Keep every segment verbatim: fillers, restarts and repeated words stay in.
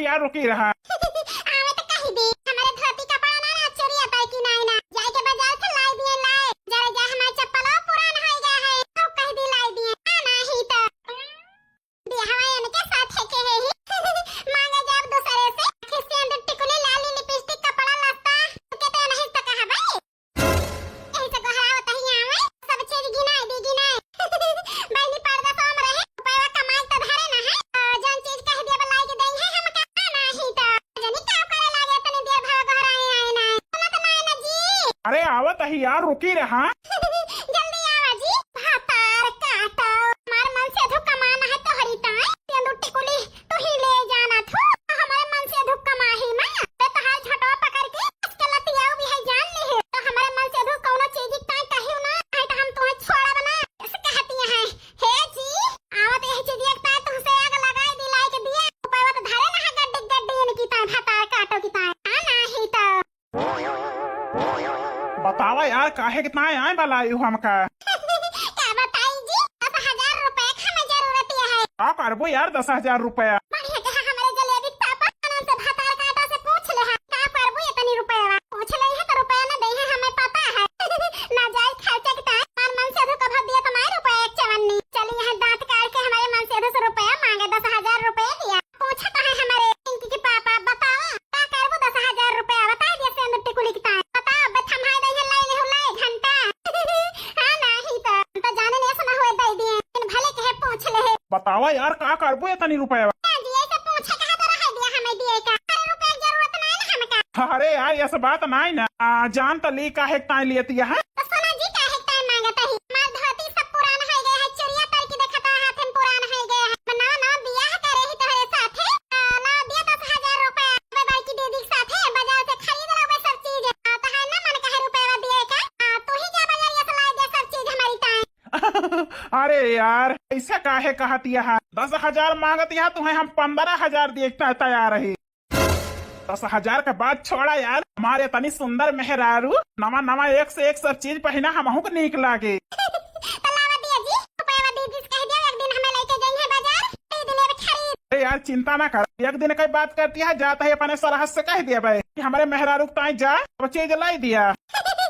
यार रुकी रहा। आवे तो कह दी, हमरे धोती कपड़ा ना, ना चोरी आता है कि नाई ना, जाए के बाजार से लाई दिए, लाई। जरा जा, हमारे चप्पलो पुरान हो गया है, तो कह दी लाई दिए। आ, नहीं तो। बियाहवा इनके साथ है के है ही। मांगे जब दूसरे से, खिसियन दे टिकुली, लाली, लिपस्टिक, कपड़ा लत्ता, के तो नहीं तो कहा भाई। यही से गोहरावत ही आवे, सब चीज गिनाए दी, गिनाए। बहनी पर्दा सोम रहे, पैवा कमाई तो धरे ना है, और जौन चीज कह दिया, लाई के देंगे है, हम का नहीं तो। जनी का करे लागे, तनी देर भर गोहराए आए ना है। सुनत ना है ना जी। अरे आवत ही यार, रुकी रहा। जल्दी आवा जी। भातार काटो, हमार मन से अधू कमाना है तोहरी ताई। तेंदू टिकुली तू ही ले जाना थू, हमारे मन से अधू कमाही में। ते तहार झटवा पकड़ के, इसके लतियाऊ भी है जान ली है। तो हमारे मन से अधू कौनो चीज की ताई कहियो ना, नहीं तो हम तुम्हें छोड़ब ना। ऐसे कहती है, हे जी, आवत यही चीज एक ताई तुमसे आग लगाई दी, लाई के दिए। पैवा तो धरे ना है गड्डी गड्डी इनकी ताई, भातार काटो की ताई। हाँ, नहीं तो। बतावा यार, काहे कितना आए वाला आयु हमका? का बताई जी, दस हजार रुपया के हमें जरूरत है। का करबो यार, दस हजार रुपया? बढ़िया के हमरे जलेबी पापा आनंद से भातार काटा से पूछ ले है, का करबो इतनी रुपया? पूछ ले है तो रुपया न दे है, हमें पता है। ना जाए खर्चे के टाइम, हमार मन से अधू कभा दिया तो नहीं रुपया एक चवन्नी। चली यहाँ दांत काट के हमारे मन से अधू से रुपया मांगे, दस हजार रुपया दिया। पूछत है हमारे पिंकी के पापा, बताओ, का करबो दस हजार रुपया? बता दिया सेंदूर टिकुली की ताई। बताओ, अब थमाए दे है, लाई ले हो, लाई घंटा। हाँ, नहीं तो, हम तो जाने नहीं सुना हुए दे दिए, लेकिन भले कहे पूछ ले है। बतावा यार, का करबो इतनी रुपया? हाँ जी, ऐसे पूछे कहा तो रह दिया हमें दिए का। अरे रुपया की जरूरत नहीं ना हमका। अरे यार, ऐसा बात नहीं ना। आ, जान तो ली काहे ताई लेती है। तो सुना जी, काहे ताई मांगत ही? हमार धोती सब पुरान हो गए है, चुरिया तर की देखता हाथ में पुरान हो गए है। ना, ना, बियाह करे ही तोहरे साथे। आ, ना दिया दस हजार रुपया, मैं बड़की दीदी के साथे बाजार से खरीद लावे सब चीज। आ, तो है ना मन कहे रुपया दिए का। आ, तू ही जा बाजार से ला दे सब चीज हमारी ताई। अरे यार, ऐसा काहे कहती है? दस हजार मांगती है, तुम्हें हम पन्द्रह हजार देखता तैयार है। दस हजार के बात छोड़ा यार, हमारे इतनी सुंदर मेहरारू, नवा नवा एक से एक सब चीज पहिना, हमहू के नीक लागे। तो लावा दिया जी, रुपया दीदी से कह दिया, एक दिन हमें लेके जाइए बाजार, दे दिले अब खरीद। अरे यार, चिंता ना कर, एक दिन की बात करती है, जाता है अपने सरहज से कह दिया भाई कि हमारे मेहरारू के ताई जा, अब चीज लाई दिया। हे जी,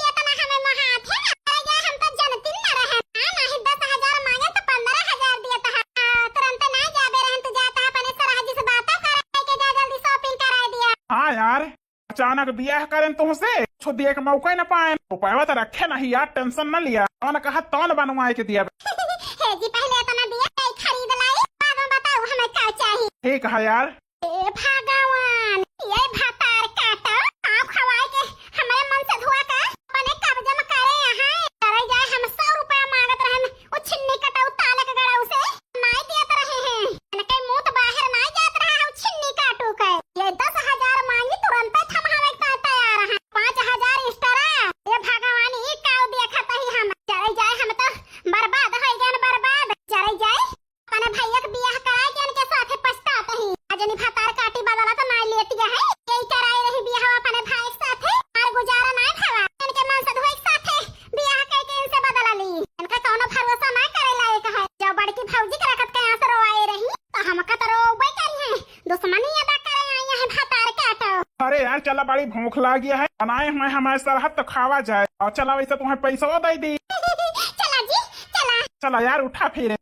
इतना हमें महात है, अरे यार, हम तो जनती न रहे। हाँ, नहीं, दस हजार मांगे तो पन्द्रह हजार दिया था। आ, तुरंत ना जाबे रहन, तू जाता अपने सरहज से बात करे के जा, जल्दी shopping करा दिया। हाँ यार, अचानक बियाह करेन तुमसे, कुछ दिए के मौका ही ना पाएन। रुपया तो रखे नहीं यार, tension न लिया, तौन कहा तौन बनवाए के दिया। हे जी, पहले इतना दिया, कई खरीद लाई, बाद में बताओ हमें का चाहिए। ठीक है यार। ए भगवान, ये भातार काटा, पाँव खवाए के हमरे मन से धुआ का अपने कब्जा में करे यहाँ। करे जाए, हम सौ रुपया मांगत रहन, उ छिन्नी कटाऊ ताले के गड़ाऊ से नाई देत रहे हैं। इनके मुंह तो बाहर नाई जात रहा है, उ छिन्नी काटू के। ये दस हजार मांगी, तुरंते थमावे के तैयार है। पाँच हजार extra। ये भगवान, ई काऊ देखत ही हम। चले जाए, हम तो बर्बाद हो गए, बर्बाद। चले जाए। अपने भैया के बियाह कराए के इनके साथे पछतात ही। आज इन्हीं भातार काटी बदला तो नाई लेती है। यही कराए रही बियाह अपने भाई के साथे। और गुजारा नाई भवा। इनके मन से धोए के साथे बियाह करके इनसे बदला ली। इनका कौनो भरोसा ना करे लायक है। जब बड़की भौजी के रखत के यहाँ से रोवाए रही, तो हमका तो रोवे करी है। दुश्मनी अदा करे आई है भातार काटो। अरे यार, चला, बड़ी भूख लागी है, बनाए हुए हमारे सरहद तो खावा जाए। और चला, वैसे तुम्हें पैसा दे दी। चला जी, चला। चला यार, उठा फिर।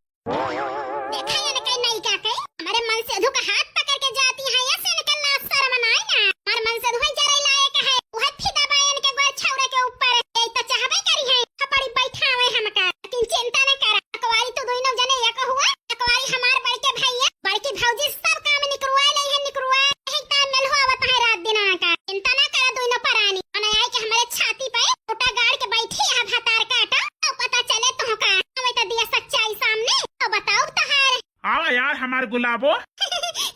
देखा ये ना कहीं नहीं क्या कहीं, हमारे मन से अधू का हाथ पकड़ के जाती है, या से इनके लाज शर्म ना आई ना। हमारे मन से अधू जरे लायक है, वह फिदा बा इनके गोर छौरे के ऊपर। ये तो चाहबे करी है, खपड़ी बैठा हुए हमका, लेकिन चिंता न करा। अकवारी तू दोनों जने एक हुआ, अकवारी हमार बड़के भैया, बड़की भौजी सब काम निकरुआ ले है, निकरुआ। यही काम में हुआ होता है रात दिन आटा। चिंता ना करा दोनों परानी, अने आए के हमारे छाती पे टूटा गाड़ के बैठी है भातार काटा, तो पता चले तुमका। हमें तो दिया सच्चाई सामने, तो बताओ तहार। आवा यार हमार गुलाबो।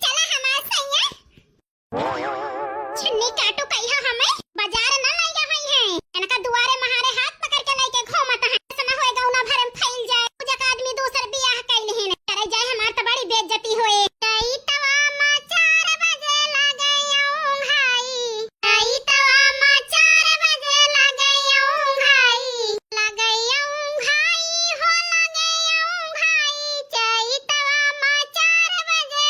चला हमार सैया। छिन्नी काटू कहिया हमें बाजार न लइया हुई है। इनका दुआरे महारे हाथ पकड़ के लेके घूमत है। ऐसा न होए गौना भर में फैल जाए। पूजा का आदमी दूसर बियाह कैल है। करे जाए हमार तो बड़ी बेइज्जती होए। कई तवा मा चार बजे लगे ऊंघाई। कई तवा मा चार बजे लगे ऊंघाई। लगे ऊंघाई हो लगे ऊंघाई। चैतवा मा चार बजे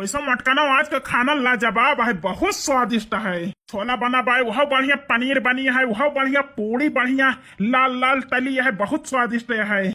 सब मोटकनो, आज का खाना लाजवाब है, बहुत स्वादिष्ट है। छोला बना बाय, वह बढ़िया, पनीर बनी है, वह बढ़िया, पूड़ी बढ़िया, लाल लाल तली है, बहुत स्वादिष्ट है।